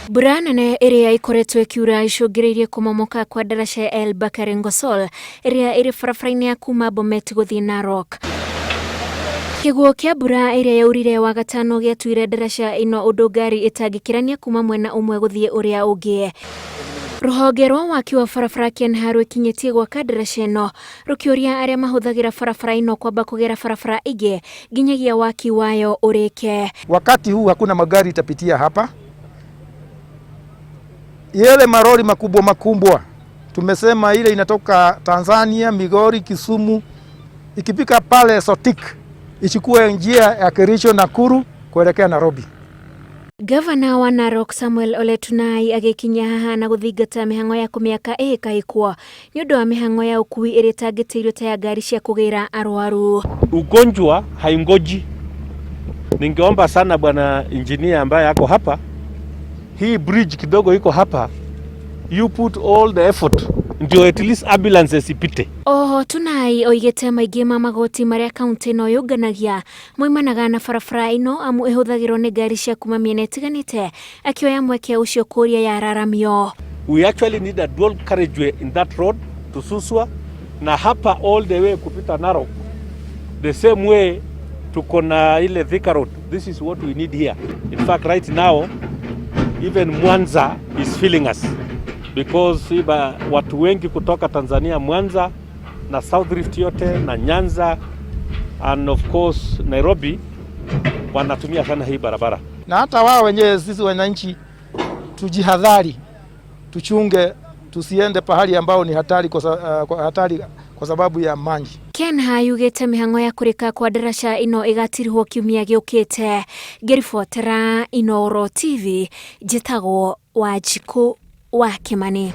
Mbura nene ĩrĩa ĩkoretwo ĩkiura icũngĩrĩirie kũmomoka kwa ndaraca ya El Bakari Ngosol ĩrĩa ĩrĩ barabara-inĩ ya kuma Bomet gũthiĩ Narok. Kĩguũ kĩa mbura ĩrĩa yaurire Wagatano gĩatuire ndaraca ĩno ũndũ ngari ĩtangĩkĩrania kuma mwena ũmwe gũthiĩ ũrĩa ũngĩ. Rũhonge rwa waki wa barabara KENHA rwĩkinyĩtie gwaka ndaraca ĩno rũkĩũria arĩa mahũthagĩra barabara ĩno kwamba kũgera barabara ingĩ nginyagia waki wayo ũrĩke. Wakati huu hakuna magari itapitia hapa, yale marori makubwa makubwa tumesema ile inatoka Tanzania, Migori, Kisumu, ikipika pale Sotik ichukue njia ya Kericho, Nakuru kuelekea Nairobi. Gavana wa Narok Samuel Ole Tunai agĩkinya haha na gũthingata mĩhang'o ya kũmĩaka ĩhĩkahĩkwo nĩ ũndũ wa mĩhang'o ya ũkui ĩrĩa ĩtangĩtĩirio ta ya ngari cia kũgĩra arwaru. Ugonjwa haingoji. Ningeomba sana bwana engineer ambaye ako hapa, hii bridge kidogo iko hapa, you put all the effort ndio at least ambulances ipite. Oho Tunai oigĩte maingĩ ma magoti marĩa kaunti ĩno yũnganagia moimanaga na barabara ĩno amu ĩhũthagĩrwo nĩ ngari cia kuma mĩena ĩtiganĩte, akĩoya mweke ũcio kũria yararamio. We actually need a dual carriageway in that road to Suswa na hapa all the way kupita Narok. The same way tuko na ile Thika Road. This is what we need here. In fact, right now even Mwanza is feeling us because iba watu wengi kutoka Tanzania, Mwanza na South Rift yote na Nyanza and of course Nairobi wanatumia sana hii barabara. Na hata wao wenyewe sisi wananchi tujihadhari, tuchunge, tusiende pahali ambao ni hatari kwa hatari kwa sababu ya maji. KENHA yugĩte mĩhang'o ya kũrĩka kwa ndaraca ĩno ĩgatirihwo kiumia gĩũkĩte. Ngĩribotera Inooro TV, njĩtagwo Wanjikũ wa Kĩmani.